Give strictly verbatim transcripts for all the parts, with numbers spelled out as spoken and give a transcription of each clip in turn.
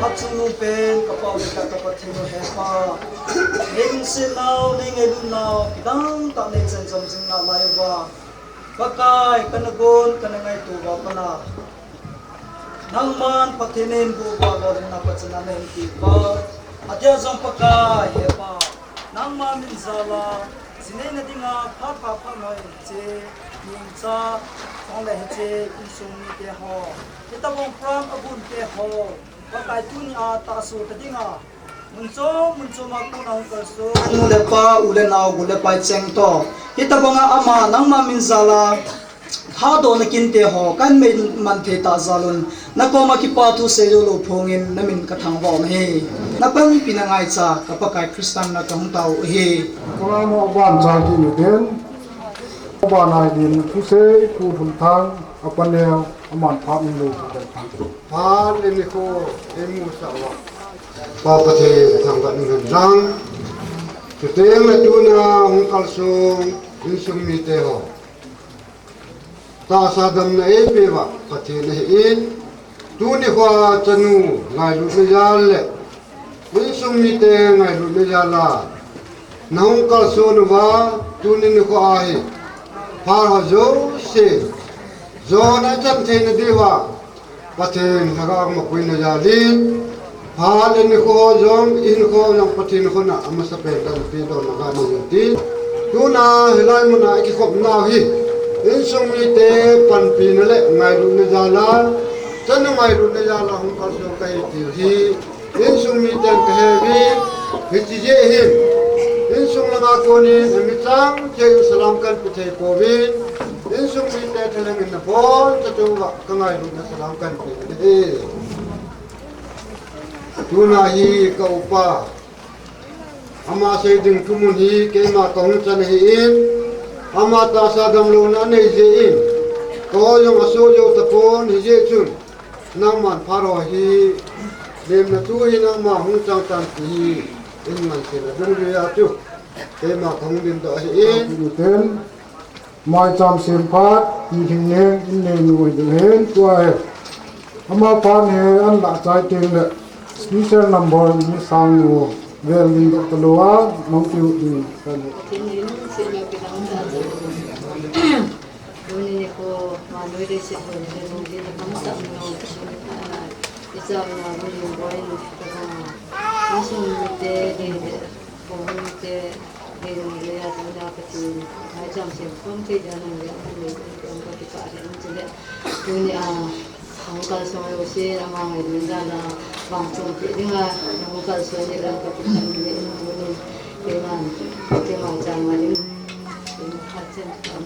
Achungnung pen ka Pa le ka Pathen u he Pa, nei lungsetnau, nei ngailutnau kidang tah nei chenjom jing nalai uva, Pakai, kana gon, kana ngaito uva pana nangman Pathen in bu uva lolhinna pachatna nahin pe uva, adia jong Pakai he Pa, nangma min jal a, jinei na dinga phat pha phat hoi hiche, ningcha, chule hiche insung mite ho, hitobang program abon te ho, Pakai, tunia tahsa ta dinga, mun chom mun chom a kona hung kalson nu le pa, u le nao, bu le pai cheng toh, hitobanga ama nangma min jal a thadohna kinte ho kahin mei man thei tah jal un, nakoma kipa thu seijou lou phongin namin ka thangvah u ahi. Na panpina ngaicha ka Pakai Christa mina ka hung tao u ahi. Program a ban chai kit u hitin, aban a hin thusei Pu Lhunthang, apa neo, aman phat in lou. Phat le nikho eimusah uva Pa Pathen thangvah in hen lang. Chuteng le tuna hung kalson insung mite ho, tahsa damna eipeh uva Pathen ahin, tuni khoa chanu ngailutna jal le insung mite ngailutna jal a nahung kalson uva, tuni nikho a hi phat ho jouse jona chan theina diuva Pathen Lhagao mapuina jal in, phat le nikho jong, ihinkho jong Pathen khut a amasapen a ipedohna gah nei hin tin. Tuna hilai muna ikikhopnau hi insung mite panpina le ngailutna jal a, chanu ngailutna jal a hung kalson kahi tiu hi insung miten kahe uve. Hiche jeh hin insung langa konin michang cheh in salam kahin pe thei pouvin, insung mite thalheng in nabonchauva kangailutna salam kahin pe uve. Tuna hi ka upa, ama sei ding thumun hi keima kahung chan ahin, ama tahsa damlouna anei jeh in, keiho jong asoh jou tapon, hijeh chun nangman phat ho hi lemna thu hi nangma hung chang tan ti hi in ngansena dungjui a chu keima kahung dingdoh ahin. Maicham sem phat, in lhingneng, in neinu hiding ahin, tua hi ama phat hi ahin lah chai teng le special number in sang nu vel dingdoh talou a, nahung kiu ding kahi. Tuni nikho, Manoi leiset ho ni le lungdei le kamsah nau, ah, icham na bu ni boi ni ka ba. Nasum te dei le, ko ni te dei ni le ya tuni a Pathen, ai cham sem som te ja nang le, ni le, ni le, ka kipah le, ni le. Tuni a, Hung kalsong lou sin, ama ngailutna vang chom peh dinga, hung kalsong ni lang ka Pathen min in tuni, keiman, keima chang ma ding, keima khat chen ka um.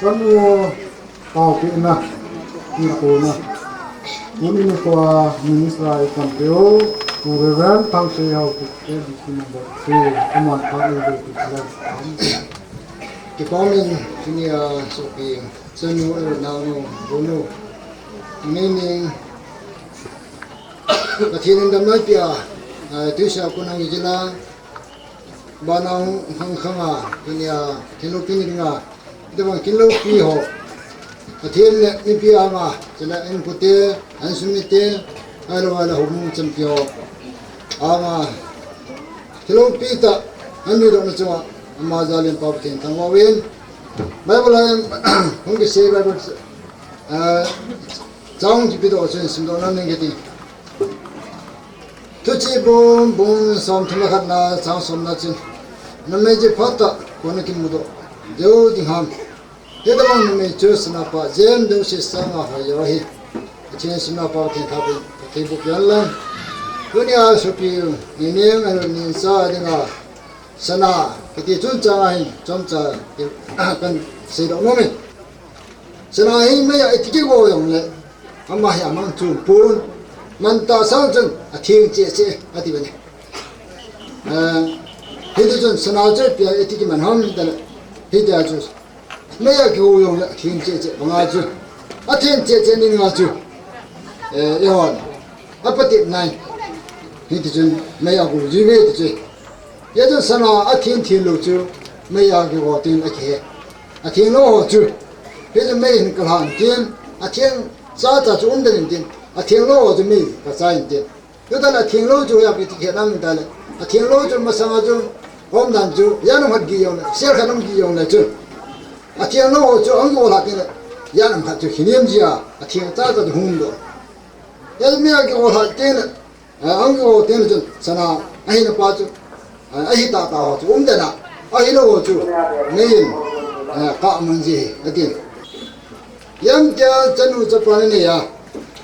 Sanu taopehna, tilkhouna. Tuni nikho a minister a ikampiu, Reverend Thangsei Haokip, A D C number three, aman phat eidei ti kala. Kipa min, tuni a sopi, chanu, naonu, bonu. Meaning, Pathen in damna eipeh a, ah, tuisa kon a ngi jila, bana hung khang khang a, tuni a, thinloupi ni dinga, itobang thinloupi ho, Pathen le mipi anga, chule inkote, ansung mite, ahilou le houbung champion ho anga, thinloupi tah, anei dohna chunga, ama jal in Pa Pathen thangvah uvin. Bible a hung kisei Bible, ah, chang kipedoh chun simdoh nom ing kati. Thuchih bung, bung somthum le khatna, chang somna chun, numei chu phatah koi a kimudoh diu ding ham. Hitobang numei chu sana pah jem jouse sanga hoi jo ahi. Pathen sana pah Pathen thapin, Pathen bou pian lang. Tunia sopi, ni ning, anu ning sa dinga, sana kiti chungchang a hin chomcha kan seidoh nom in. Sana hi mei a iti kigo jongle, ama hi amang chom pon, man tah sang chun atheng cheh cheh ati bani. Eh, hiti chun sana chu ipi a iti kiman ham tile, hitia chu mei a kigo jongle atheng cheh cheh banga chu, atheng cheh cheh ni nga chu, eh, eihon apatep nai. Hiti chun mei a go jiuve ti chu. Hijeh chun sana atheng theng lou chu mei a kigo teng le akihe. Atheng lou ho chu, hichu mei hin kalhan tin, atheng cha cha chu umden in tin, atheng lou ho chu mei kachai in tin. Chutan atheng lou chu hoiya kiti khe nam tile, atheng lou chu masanga chu, umdan chu, jan um khat gih jongle, sel khat um gih jongle chu, atheng lou ho chu ahung kigo lhah teng le, jan um khat chu khinem jia, atheng cha cha chu hung umdoh. Hichu mei a kigo lhah teng le, ah, ahung kigo teng le chun, sana ahina pa chu, ah, ahi tahtah ho chu umden a, ahilou ho chu mei in, ah, kaman ji ahi, ati. Ijemtia chanu chapa nanei a,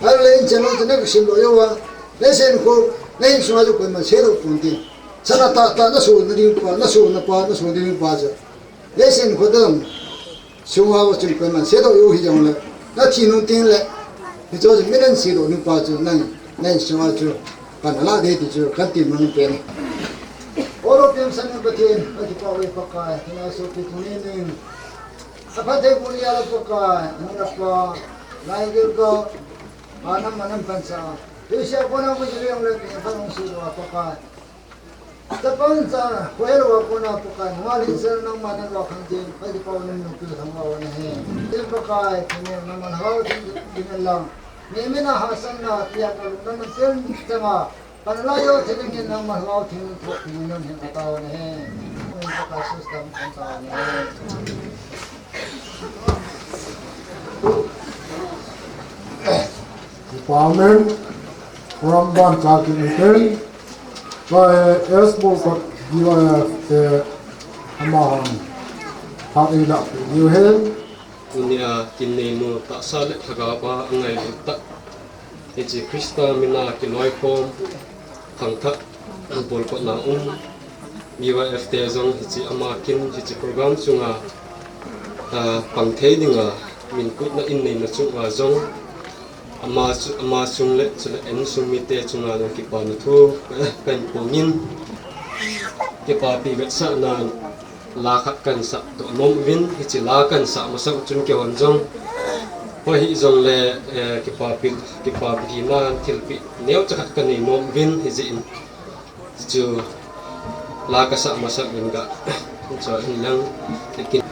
ahile inchen lou chu nakisem lou jouva, nasen kho, nahin sunga chu koiman seidoh ponte. Sana tahtah naso nading pa, naso napa, naso nading pa chu, nasen kho dam sunga chun koiman seidoh jou hijongle, nathi nung teng le, hicho chu mi naseidoh nu pa chu nang, nahin sunga chu pan alah ding ti chu kahin temna nom pen ahi. Olo pemsah Pathen, kakipah uve Pakai, tina sopi tuni nin, aphatthei boh nia la Pakai, anunapa, lai gilgal, anam anam pansa, tusia kona bu jileng le, ni pa nung si lo Pakai. Chapang cha, khohelou a kona Pakai, nunga lhingsel nangma nalua khang jing, kakipah uve nunung pil thangvah u ahi. Tin Pakai, thine nangma lhagao theng ding lang, mi mina hahsatna, tia kalungna pen changa, Panla jo thilin hin nangma lhagao theng thoh theng in hin atao ne. Nang ka system kan tao ne. Amen. Program ban cha kit ute. Tua hi S Bolphat D Y F te amahon phat eilahpeh diu ahi. Tunia kin neinu tahsa le lhagao a angailut tah, hiche Christa mina kiloikhom khangthah bolpatna um D Y F te jong hiche ama kin hiche program chunga, ah, pang thei dinga min kutna in neina chunga jong ama chu, ama chung le chule insung mite chunga jong kipana thu kahin phongin, kipapi vetsahna la khat kahin sah doh nom uvin, hiche la kahin sah masang chun keihon jong hoi hijongle, eh, kipapi, kipapi hina thilpeh neocha khat kanei nom uvin, hijeh in chu la kasah masang uvin ga, chu in lang, lekin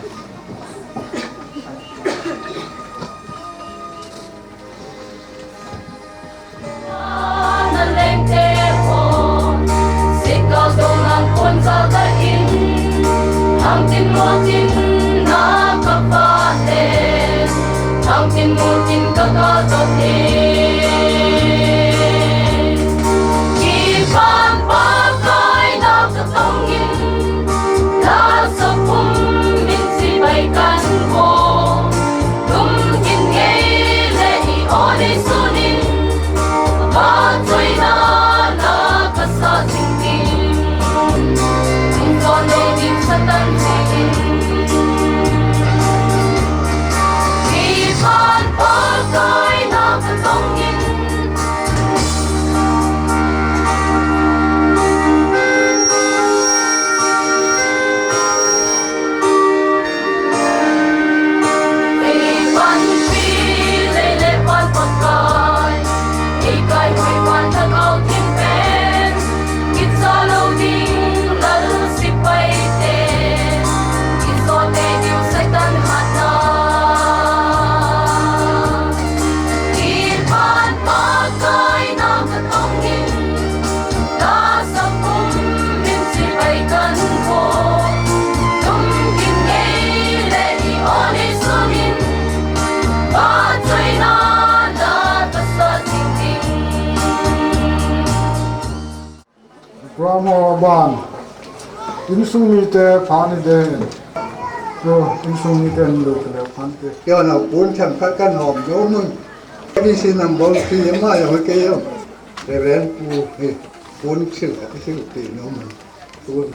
Program ho ban insung mite phat ni ding. Chu insung mite hin lo kile phante. Keiho pon themkhat kahin hom jou mun. K B C number three ama jong kei jong. Reverend Pu hi pon thil a thil ti nom mun. Tun.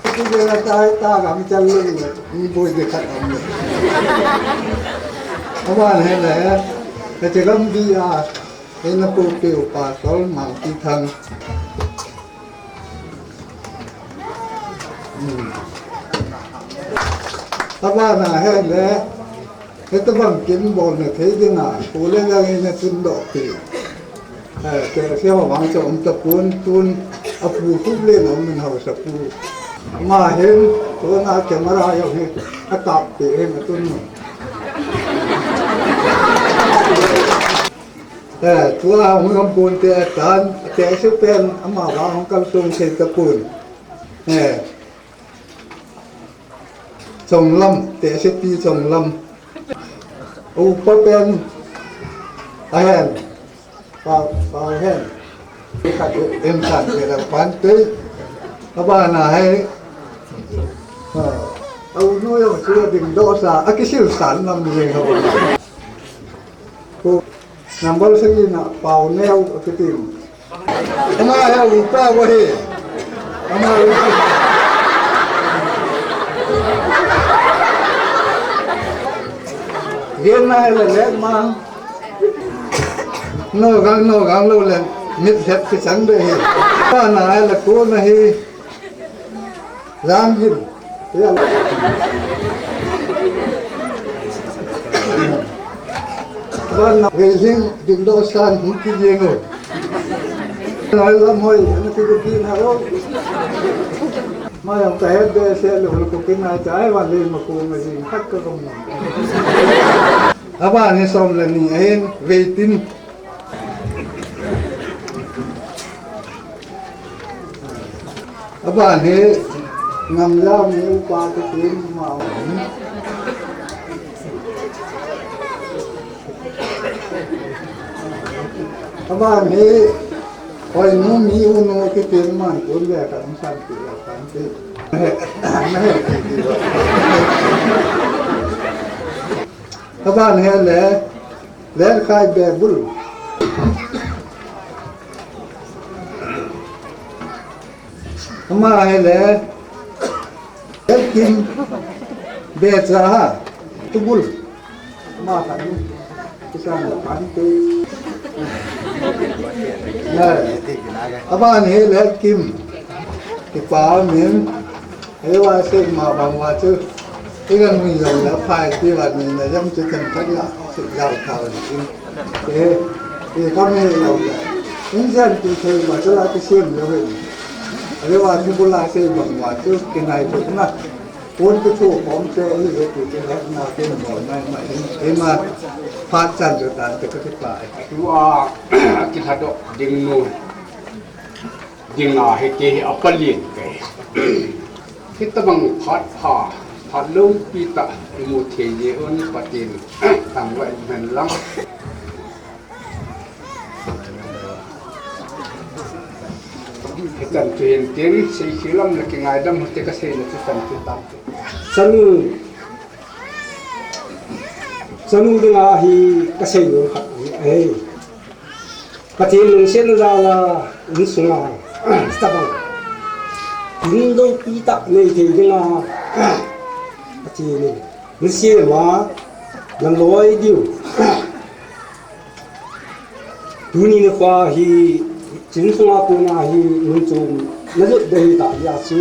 Iti bela tai ta gam chal lung le, ni boi de khat am le. Aban he le, he che gam bi a, he na pu pe u pa sol mang ti thang. Hmm. Aban a he le, Hitabang kin bolna thei dinga, pu le nang in atundoh pi. Eh, te se ho vang chu um tapon tun, apu khup le na um in haosa pu. Ama hin, tuna camera jong hi, akap pi hin atun. Eh, tua hung gam pon te atan, te se pen, ama vang hung kalsong thei tapon. Eh, Chonglam, tehse pi Chonglam. Upa pen ahen. Pau, pau hen. Khat em san ke la pan te. Abana hai. Ha. Au no yo chu ding doh sa, akisil san lam ni ho. Ko number sagi na Pau Neo akitin. Ama hi upa ahi. Ama hi upa. Gen na hi le le ma. No gang, no gang lo le. Mit het ki chang de hi. Pa na hi le ko na hi. Lam hin. Ya. Wan na ve hin ding doh san hin ki jeng o. Noi lam hoi, ana ki ko ki na ro. Ma yang ta het de se lo ko ki na ta ai wan le ma ko ma jing khat ka ko ma. Aba ni som le ni ahin ve tin. Aban hi Ngamjam mi upa te tin ma. Aban hi, hoi nu mi u nu kitin man kun le kan san ti la kan ti. Nahe, nahe ti ti ba. Aban hi le, le khai be bul. Ama hi le, Elkim Becha ha, tubul. Ama kha ni, kisan khan te. Na, aban hi le Elkim, kipa min, he wa se ma bang wa chu, igan mi yau la phai ti wa ni na yam chu kan thak la, se yau ka wa ni. E, e, kami lo le. Injan ti thei ma chu la ti sim lo he. Ale wa thu bula se bang wa chu kinai chu na. Pon tu thu kom te i le ti ti le na te mo mai mai. E ma phat chan chu tan te ka ti pa. Tua ki thado ding nu. Dinga hiti hi apalin kai. Hitabang phat pha, phat loupi tah imu thei jeh un Pathen thangvah in hen lang. Hitan chu hin tin, sei khi lam le kingaidam hite ka seina chu tan chu tan chu. Chanu, chanu dinga hi ka sei nom khat ahi. Pathen lungsetna jal a insunga, tabang, tin loupi tah nei thei dinga, Pathen in nasem a, naloi diu. Tuni nikho hi, chin sunga kona hi, mun chom, najot ding ahi tah jeh a chu,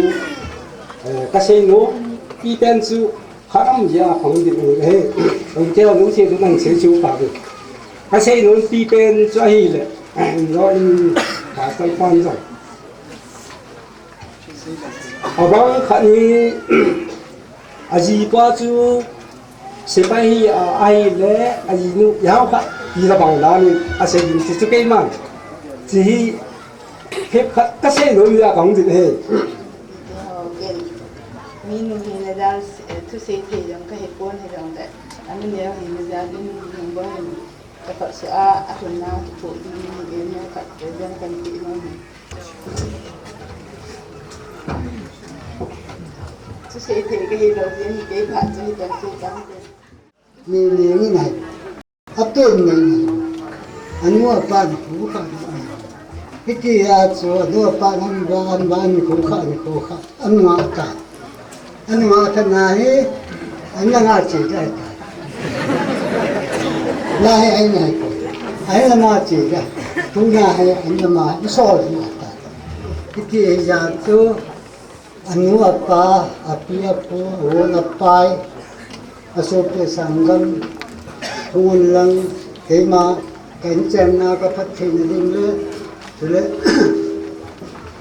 eh, ka sei nom pi pen chu, Kharam jia khong din u he. Ong keo lungse tu nang sei chu ka bu. Ka sei nom pi pen chu ahile. Lo in ka tal pan jong. Abang khat ni aji pa chu sepai hi a, ahile aji nu yau khat hi la bang dan in asei din chu keiman. Chi hi khep khat ka sei nom jia khong din he. Minu hina jal, eh, thusei thei jong ka hipon hijongle, ami neo hina jal in number hin ka kholse a, athumna kipui ding in, eh, neo khat, eh, jong kan ti nom hi. Thusei thei ka hilou jeh in, kei phat chu hitan chu tam. Ni ni ni nai. Apen nei nei. Anu apa ni khu kha ni. Hiti a chu anu apa ni ba an ba ni khu kha ni khu kha. Anu ata. Anu ata na hi. Anu na che da ta. Na hi ai na ko. Ai na ma che da. Tu na hi anu ma ni so ni ata. Hiti a chu Anu apa, api apu, aon apai, asopi asanggam, thungon lang, keima, ka inchenna ka phattheina ding le, chule,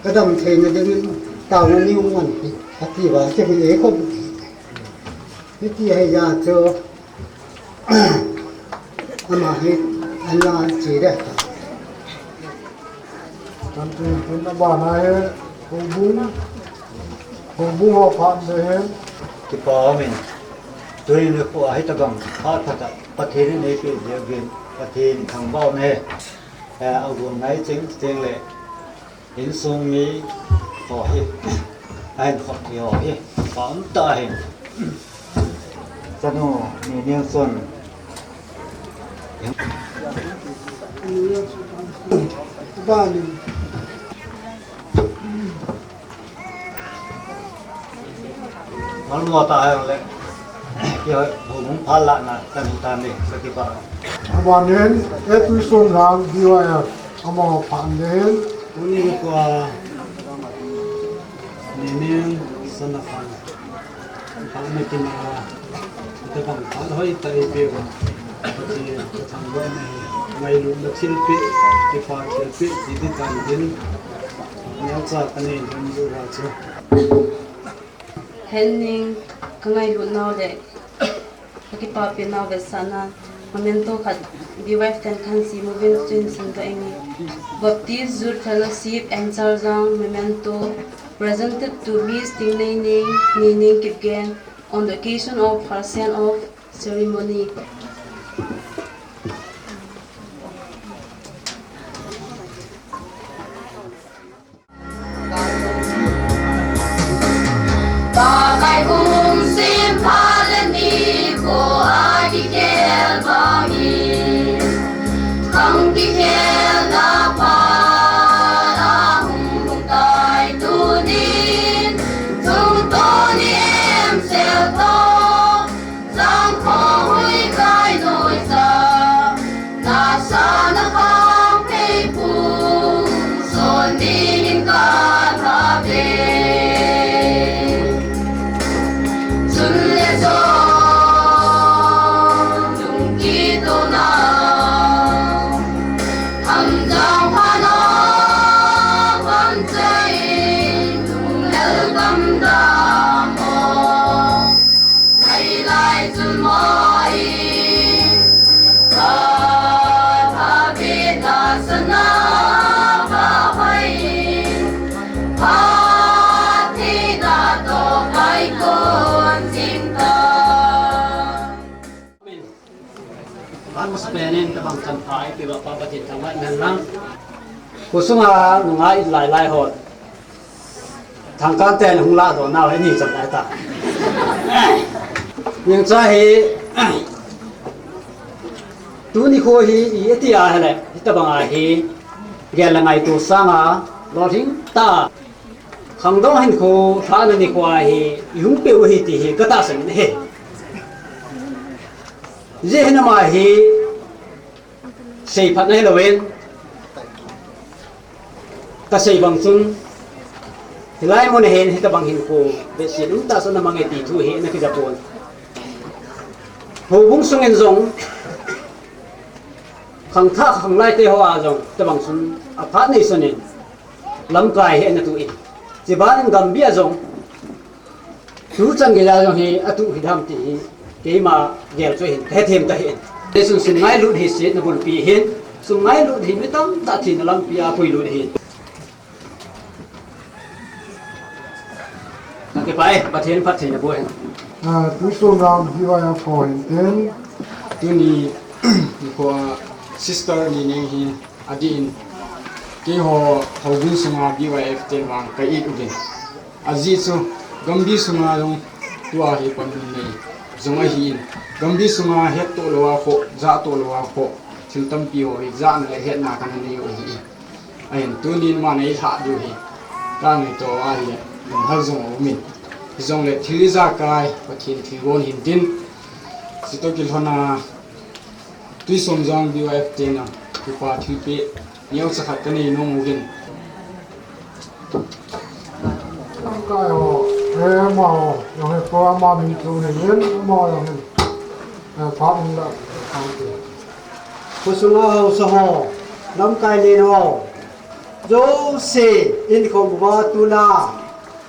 ka damtheina dingin, taona nei hung manpi, ati uva, chu hi eikhop. Hiti hi ja chu, Ama hi, an la che de. Kan tu, tu na ba na he, houbung, houbung ho phat de he. Kipa umin, tuni nikho a hitabang phat phat a, Pathen in eipeh jeh uvin, Pathen thangvah un ahi. Eh, agon ngai cheng cheng le, Insung mi ho hi, ahin khop thei ho hi, pa um tah ahin. Chanu, Nining chun. Malmo ta hai le. Ki hoi, houbung phat lana, kan ta ni, ka ti pa. Abanin, A P Sum Lang, D Y F, amaho phat nin. Tuni nikho a, Nining, Sanaphan. Phat na tina, tabang phat hoitah eipeh uva. Pathen, ka thangvah na hi, ngailutna thilpeh, kipa thilpeh, ti ti tan din. Neocha ka nei ding uva chu. Hen ning ka ngailut nau le ka kipapi nau vetsahna memento khat B Y F ten kan sem uvin tuin simdoh inge. Baptist Youth Fellowship, Anchorjang, memento presented to Miss Tingneining, Nining Kipgen, on the occasion of her send-off ceremony. Penin tabang chan pha ai pi ba pa Pathen thangvah in lang. Khosunga nunga i lai lai hon. Thangkan ten hung la do nau he ni chan ai ta. Ning cha hi tuni kho hi i ati a hele, hitabang a hi gel la ngaito sanga lolhing ta. Khangdong hinkho lhahna nikho a hi i hung peh u hi ti hi ka tahsan in ahi. Jeh hin ama hi seiphatna hilouvin, ka sei bang chun, hilai mun a hin hitabang hinkho behseh um tah chu ana mang e ti thu hi ana kija pon. Houbung sungin jong, khangthah khanglai te ho a jong, hitabang chun aphat nei sun in, lamkai hi ana tu in. Chuban in Gambih a jong, tuchan geija jong hi atu hi dam ti hi keima gel chu hin, ka hethem ta hin. Te sun sum ngailut hi setna bulpi hin, sum ngailut hi mi tamtah thina lampi a puilut hin. Na kipah e, Pathen phattheina boh hen. Ah, tusun ram B Y F ho hin tin. Tuni, nikho a sister ni neng hi adih in. Keiho houbung sunga B Y F te vang ka it uvin. Ajeh chu, Gambih sunga jong tua hi panmun nei jong ahi in. Gambih sunga het to lou a kho, jah to lou a kho, thil tampi ho hi jahna le hetna kana nei u ahi in. Ahin tunin ama nei lhah diu hi ka ngaito ahi, in hal jong a um in. Hijongle thil ijakai, Pathen thilgon hin tin. Chutoh kilhon a, Tuisom jong B Y F te na, kipa thilpeh neocha khat ka nei nom uvin. Lamkai ho, eh, amaho jong hi program a min thu nei in, amaho jong hi, eh, phat in la, phat in. Khosunga haosa ho, lamkai len ho, jouse in khom uva tuna,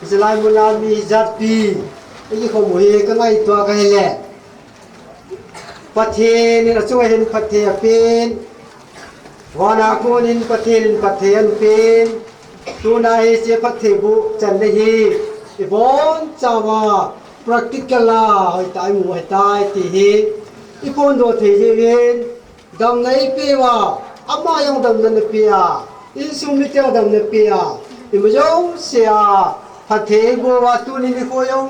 hiche lai muna mi jatpi, i khom u hi ka ngaito a ka hile. Pathen in achunga hin phatthei apen. Vana konin Pathen in phatthei ahin pen. Tuna hiche phatthei boh channa hi ibonchauva practical a hoitah a imu ahitai ti hi iphondoh thei jeh uvin. Damna eipeh uva, ama jong damna napeh a, insung mite jong damna peh a, ima jouse a phatthei eiboh uva, tuni nikho jong,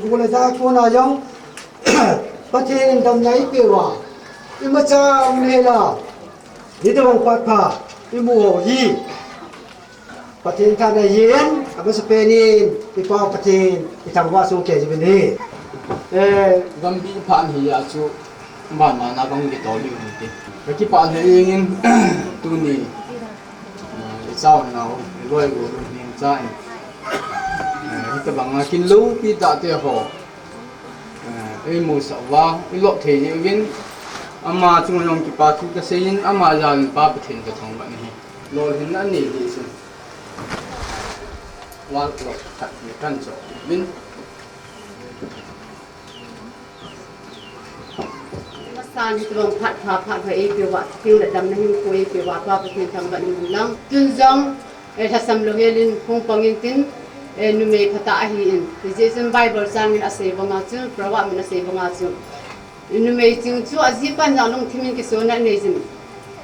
gol a ja kona jong, Pathen in damna eipeh uva, imacha um hela, hitobang phat pha imu ho hi Pathen thahna ahin, amasapen in i Pa Pathen i thangvah sung kei jeh in ahi. Eh, Gambih phat hi a chu, ban ban a bang kitol diu ahi ti. Ka kipah lheh jeng in, tuni, eh, i chaunau, i loi u, i neng cha in, eh, hitobang a kin loupi tah te ho, eh, eimusah uva, i lop thei jeh uvin, ama chunga jong kipa thu ka sei in, ama jal in Pa Pathen ka thangvah in ahi. Lolhinna nei ding chun. Wall clock khat ni kan cho min. Masan hitobang phat pha phat pha eipeh uva, thil le damna hinkho eipeh uva, Pa Pathen thangvah in lang. Tun jong, eh, lhasam louhel in hung pang in tin, eh, numei phatah ahi in. Hijeh chun Bible chang in asei banga chun, proverb in asei banga chun. Numei ching chu ajipan jong lungthim in kisonna anei jin.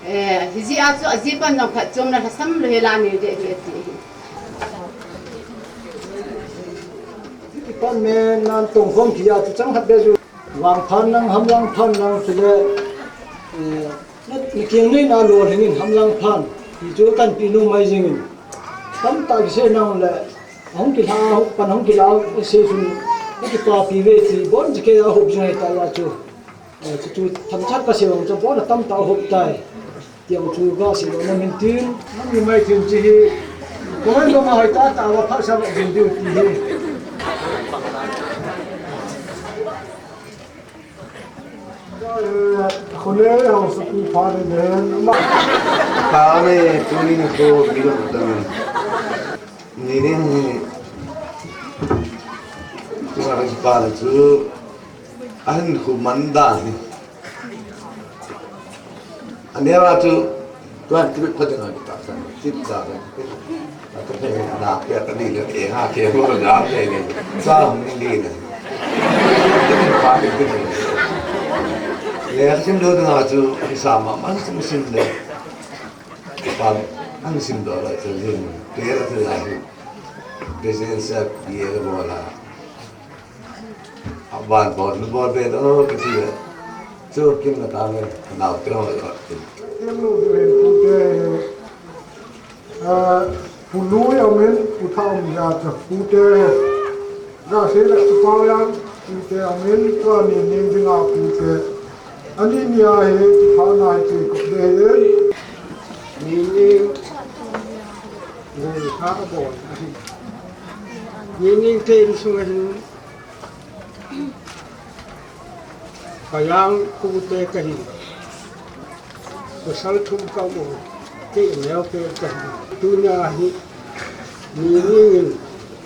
Eh, hijeh a chu ajipan jong phatchomna lhasam louhel a anei ding ahi ati ahi. Kipan men nan tong khom kija chu chang khat be ju. Vangphan lang, hamlang phan lang chule, eh, na, na keng nei na lolhing in hamlang phan. Ti chu kanpi nom mai jing in. Tamtah kisei nang le, ahung kila, pan ahung kila, sei chun, nakipapi ve ti, bon chikei a hop jing ahitai a chu. Eh, chu, chu, themcha kasei vang chu, bon atamtah ahop tai. Tiang chu kasei lona min tin, nami mai tin chi hi. Koman koma hoitah tah a phat sa jing diu ti hi. Khonei hausapi pha le nen, ama. Pha le, tuni nikho, bidon tang. Ni nen ni. Tua ka kipa le chu. Ahin khu man dan ni. Aneo a chu, tuan trip khat ding a kitahsan, trip sa sa. Atu pe na pe ka ni le e ha ke mo na pe ni. Sa hung ni ni le. Trip pa ni ni. Lekha sim doh dinga chu, kisam a man sim sim le. Pa, an sim doh la chu hin, pera chu la hin. Business a pia bol a. Aban bol, bol be doh, kiti. Chu kim na ta me, nau te ho. Kim nu du hin, pute. Ah, Pu Lui amin, Pu Tha um ya cha pute. Ga se la chu pa yan, pute amin, tua ni ni dinga pute. Ani ni a he, chu pa na he, chu ko de he. Ni ni, ni ha bol. Ni ni te in sung hin. Ka yang pute ka hi. Pasal thum ka um, kei neo te ka hi. Tunia hi, ni ni in,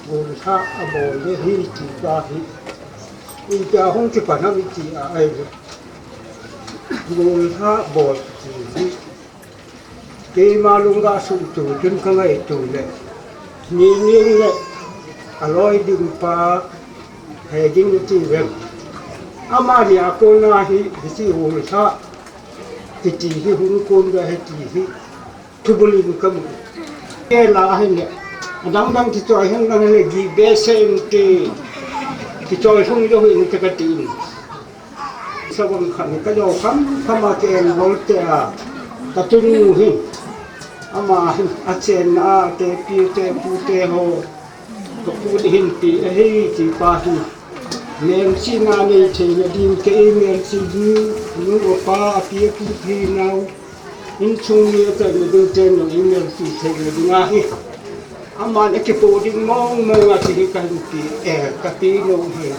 golsah a bol le hi ti ka hi. Ita hung ti pa na mi ti a ai le. Golsah bol ti hi. Keima lungga sung tu, tun ka ngaito le. Ni ni le, a loi ding pa, he ding ti ve. Amani a kona hi, hi ti hung sa. Kiti hi hung kon ga hi ti hi. Thubulin ka mu. Ke la hi le. Adang dang ti choi hen dang le gi be se in ti. Ti choi hung jo hin ti ka ti in. Sabon khat ni ka jo kham kham a ke en bol te a. Ka tunu hi. Ama hin a chen a te pi te pu te ho. Ka pu ni hin pi a hei ti pa hi. Mel si na nei thei na ding ke i mel si hi. Nu o pa a pi a pu pi nau. Insung mi a chaina ding chen jong i mel si theina ding ahi. Aman a kipo ding mong mong a ti hi ka hin ti, eh, ka ti nom hi.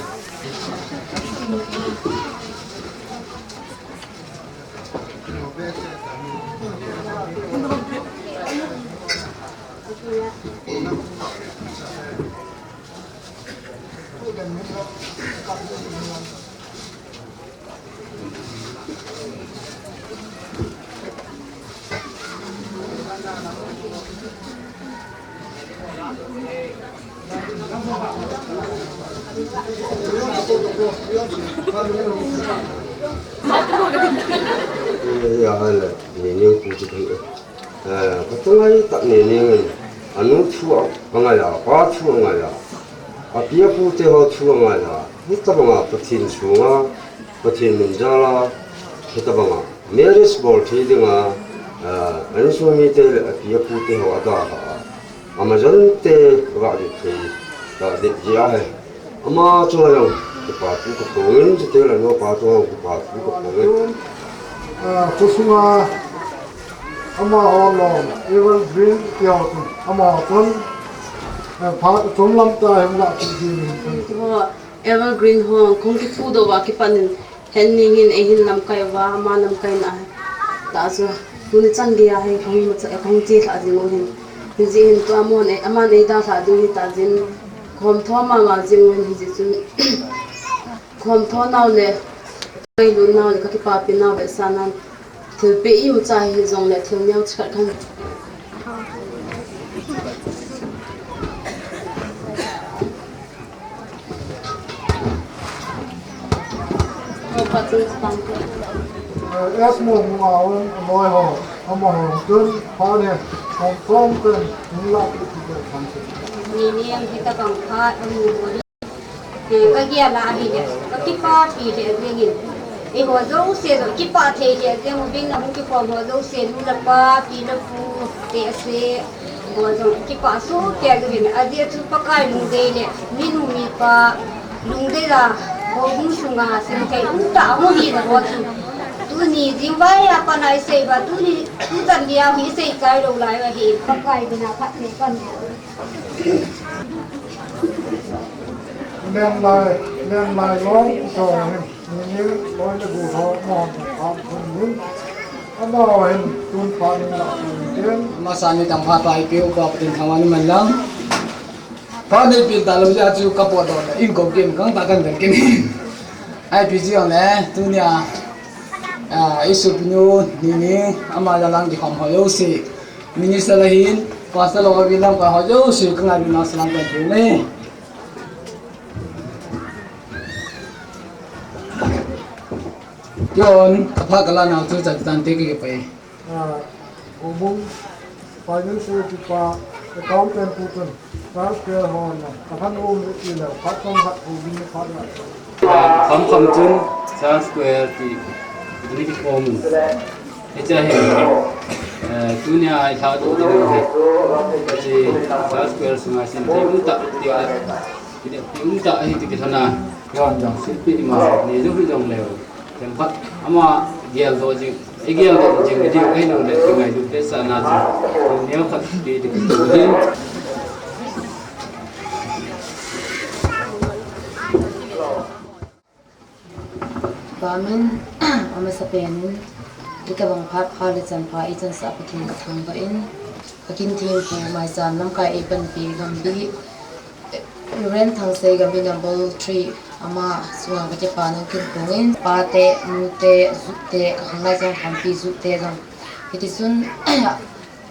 Ya, hala, ni ni ku chu. Eh, ka tangai tak ni ni ngan. Anu thu a, ka ngai a, pa thu a ngai a. A pi a pu te ho thu a ngai a. Hitabanga Pathen sunga, Pathen min jala, hitabanga. Marriage bol thei dinga, eh, an sung mi te le a pi a pu te ho a da ha a. Ama jan te va de thei, da de ji a he. Ama chunga jong, kipa thu ka phong in, chuteng le nupa chunga jong kipa thu ka phong in. Ah, khosunga amaho lom, Evergreen ti ho chun, amaho chun, eh, phat chom lam tah a hung lah kit ding in. Ho, Evergreen ho, kong kiphudoh uva kipat in, hen ning hin, eihin lamkai uva, ama lamkaina tah chu, tuni chan geiya hi, kong macha, kong che lhah jing u hin. Hijeh hin tua amahon, eh, aman eidalhah ding hi tah jeh in, Khom tho mama jing un hijeh chun, khom tho nau le, kei lut nau le, ka kipapi nau le, sa nan thil pe imacha hi jong le, thil neo chikhat khan. Yes, mo, mo, a, um, a, noi ho, amaho, tun, pa ne, kong, kong, tun, ni la, ki, ki, ki, kan, ki. Ni, ni, ang kita bang pa, ang mo, mo. Eh, ka gel a hi le, ka kipapi le, ang in. Eiho jouse, jo, kipa thei le, ang mo, bing na hung kikhom ho jouse, nu le pa, pi le pu, te se. Ho jong kipah soh kei uvin, ajeh chu Pakai lungdei le, minu mipa lungdei la, houbung sunga simthei umtah amu hi le ho chu. Tuni jingvai a pat a isei uva, tuni tuchan geiya hi isei chai lou lai uva hi, Pakai bina phatthei pan. Lenlai, lenlai lom jong hi. Ni ni, loi le gu ho, mo, mo, mo, mo. Amaho hin, tun pa ni la, tun ken. Masa ni tang pha pai pe, upa Pathen thangvah in man lang. Pa ni pin ta lou jeh chu ka potdoh le, in ko kem kang ta kan kan ken. Ai pi ji ang le, tunia, ah, i sopinu, ni ni, ama la lang di khom ho jouse. Minister la hin, pastor lo ka vi lang ka ho jouse, ka ngai na salam kan ken le. Yon, apha kala nau chu chan chan te ki pai. Ah, Obung, financial kipa, accountant pu chun, transfer ho na, aphan um le ti le, phat kong hat ho bin phat la. Kham kham chun, transfer ti, ni ki form. Hiche hi, eh, tunia i tha tu ti hi. Hiche transfer sunga sin ti um ta ti a. Ti um ta hi ti ki thana. Yon jong sin pi ni ma, ni jong hi jong leo. Themkhat ama geldoh jing, i geldoh jing video kahin le, kingailutna sa na jing. Neo khat ti ti tu hin. Bamin, amasapen in, itobang phat pha le chan pha, ichansah Pathen kathangvah in, kakinthempu Maicham lamkai eipanpi Gambi, Reverend Thangsei Gambi number three, ama chunga kakipana kahin phong in, pate, nute, jute, kakhanglai jong, khampi jute jong. Hitichun,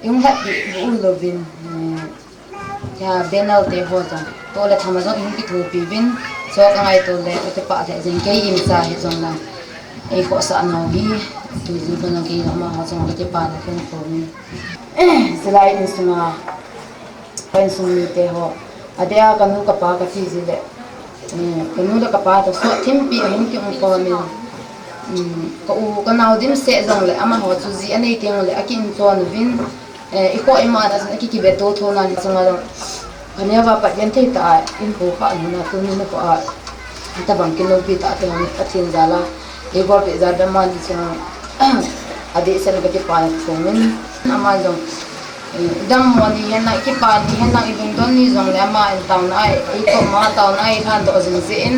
ihung lhatpi u louvin, eh, kei banner te ho jong, toh le thama jong ihung kithopi uvin, so kangaito le, kakipah lheh jeng, kei imacha hijong le, eikhohsah nau hi, tuji kona kei amaho jong kakipana kahin phong in. Chulai insunga, insung mite ho, adeh a kanu kapa kati ji le, eh, kanu le kapa toh sot thimpi ahin kium khom in, um, ka u kanao dimset jong le, amaho chu ji anei teng le, aki inchon uvin, eh, ikhoh iman a chun aki kibe to tho nan chunga jong, kaneo va pat genthei tah a eipo kha nuna tuni nikho a, itobang kiloupi tah a teng Pathen jal a, eibolpeh jal a aman chunga, adehset a kakipana kahin phong in, aman jong, eh, idammo ni hen lang, ikipa ni hen lang, ilungdon ni jong le ama in taona a, eikhoh ma taona a eilhandoh jing jeh in,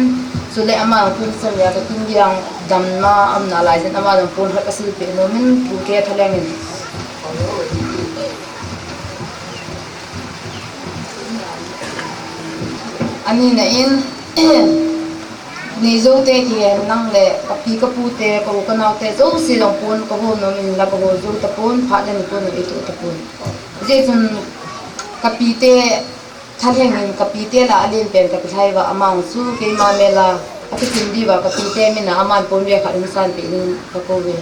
chule ama kum chom a kakin jong damna aum nalai jeh in ama jong pon khat kasilpeh nom in, tute thalheng in. Anina in, nei jou te kihen lang le, kapi kapu te, ka u kanao te, jouse jong pon kahol nom in la kahol jou tapon, phat le nikho in eitoh tapon. Hijeh chun kapi te, thalheng in kapi te lah a alen pen kakilhai uva, ama chu keima mel a, akichim diu va kapi te min a, aman pon ve khat hung sanpeh ding kakou ve.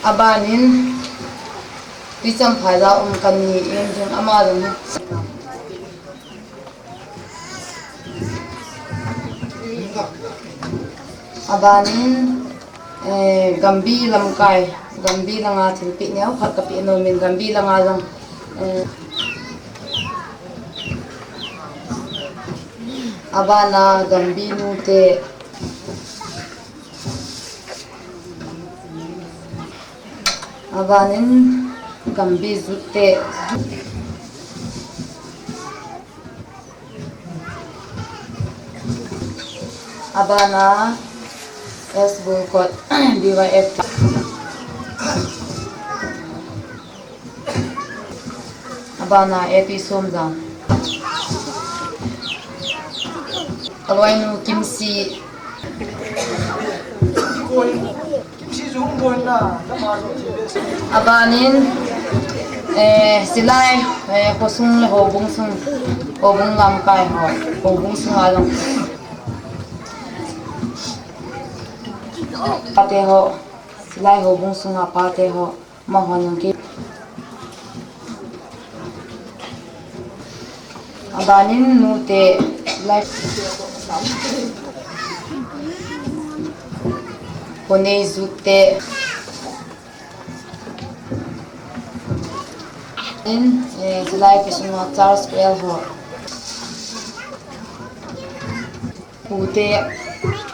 Abanin, Tuicham phai a um kani in jong ama jong. Abanin, eh, Gambi lamkai, Gambi langa thilpeh neo khat kapeh nom in Gambi langa jong, eh, abana Gambi nute. Abanin Gambi jute. Abana S Bulkot B Y F. Abana A P Somjang. Kaloinu Kimsi. Abanin, eh, silai, eh, khosung le houbung sung, houbung lamkai ho, houbung sunga jong. Pate ho, silai houbung sunga pate ho. Amaho nung ki. Abanin nute lai. Konei jute. In, eh, silai kisunga Charles Kuel ho. Pute,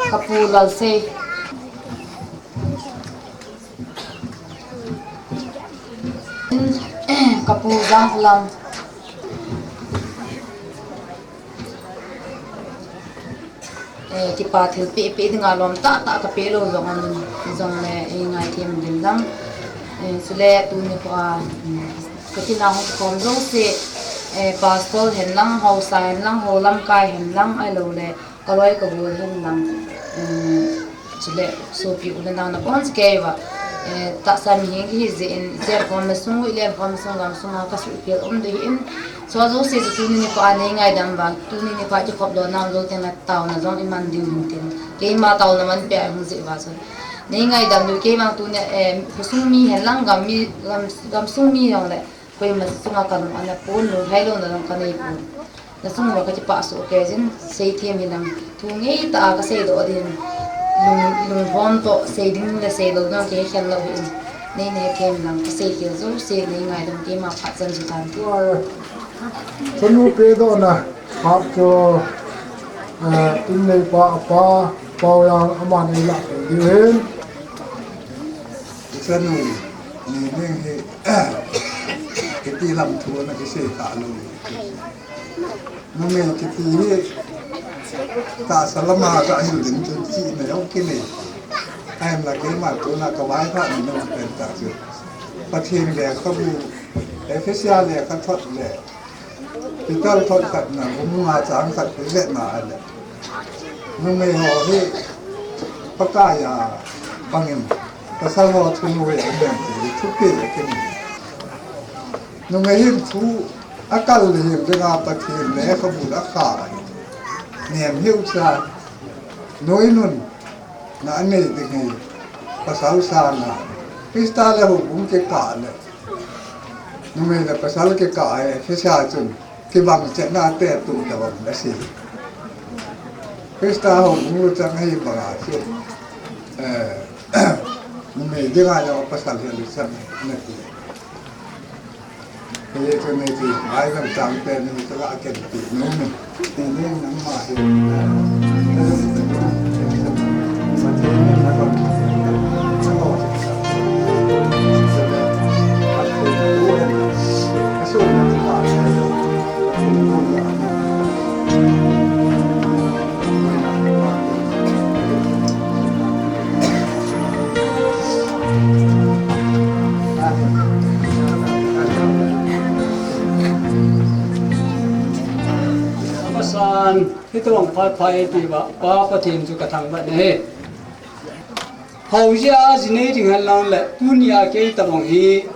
kapu Lalsei. Kapu Janglam. Eh, kipa thilpeh peh dinga lom tahtah kapeh lou jong aum in, jongle, eh, ngaithem ding lang. Eh, chule tuni kho a, mm, katina hung khom jouse, eh, pastor hen lang, haosa hen lang, hou lamkai hen lang, ahilouleh, Kaloi kagol hen lang, um, chule sopi u le nao naboncha keiva, Eh, tahsa mihem ihi jeh in, icheng khom na sung, ilen khom na sung, gam sunga kasuhkhel um ding ahin, chua jouse chu tuni nikho a nei ngaidam vang, tuni nikho a kikhop lona um jou teng le taona jong iman diu hin tin, keima taona man peh a hung jeh uva chun, nei ngaidam diu, keima tuni, eh, khosung mi hen lang gam mi, gam, gamsung mi jong le, koima sunga kalung ana pon, lunglhai louna jong kanei pon. Na chung uva kakipah soh kei jin, seithem hilang, thu ngeitah a kasei doh ding, lung, lunghom toh, sei ding le sei lou ding kei khen lou hin, nei, nei hethem hilang, kasei kei jouse, nei ngaidam, keima phat chan chu tan. Chanu pedohna phat chu, eh, inneipa, apa, Paoyang aman eilah peh diu ahin. Chanu, ni ning hi, kiti lam thu ana kisei kha lou. Numei kiti hi, tahsa lama kahil ding chun chihna jong kinei. Ahinla keima tuna kavaithah ni nung pen tah chu, Pathen lekhabu, Ephesia lekhathot le, Peter thot khatna, bung nga chang khat hi vetna ahile, numei ho hi Pakai a bangin pasal ho thunoi a um em ti thupeh akinei. Numei hin thu akal le hin dinga Pathen lekhabu a kha ahi. Nem hiu cha, noi nun na anei ding hi pasal sanga, Christa le houbung kikah le, numei le pasal kikah a, Ephesia chun kibang chetna te tuh tabang le si. Christa houbung luchang ahi banga chu, eh, numei dinga jong pasal hi luchang nati. Kei chu nei ti, ai dam chang pen ni chu la ken ti nu ni. Ni ni nang ma hi. Amasan, hitobang phat pha eipeh uva Pa Pathen chu kathangvah e. Hou jeh a jinei ding hen lang le, tunia kei tobang hi,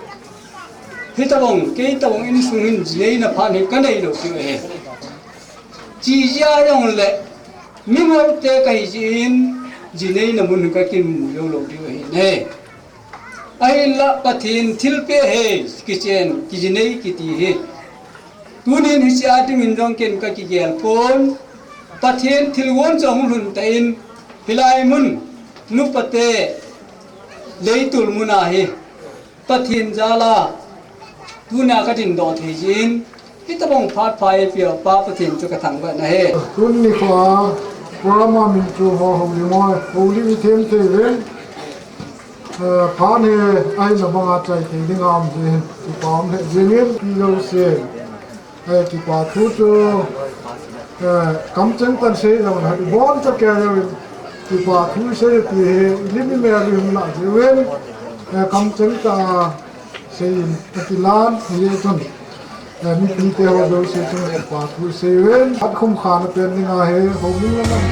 hitobang, kei tobang insung hin jineina phat hi kanei lou diu ahi. Chi jeh a jong le, mingol te kahi jeh in, jineina mun hi kakimu jou lou diu ahi ne. Ahinla Pathen thilpeh hi kichen, kijinei kiti hi, tunin hiche a dingin jong ken kakigel pon. Pathen thilgon chu ahung lhun tan, hilai mun, nupa te, leitul mun a hi, Pathen jal a, tunia kadindoh thei jeh in, hitobang phat pha eipeh uva Pa Pathen chu kathangvah e. Tuni nikho a program a min chu ho houlim ho, houlim them thei uvin. Eh, phat hi ahina banga chai thei dinga um jeh hin, kipa um lheh jeng in, pi jouse, eh, kipa thu chu, eh, kamcheng tah in sei jong le, iboncha kei jouvin, kipa thu sei ti hi, ilim imel in hung lah jeh uvin, eh, kamcheng tah a sei in, akilan, hijeh chun, eh, mipite ho jouse chunga kipa thu sei uvin, phat khum khana pen dinga hi, houlim le nam.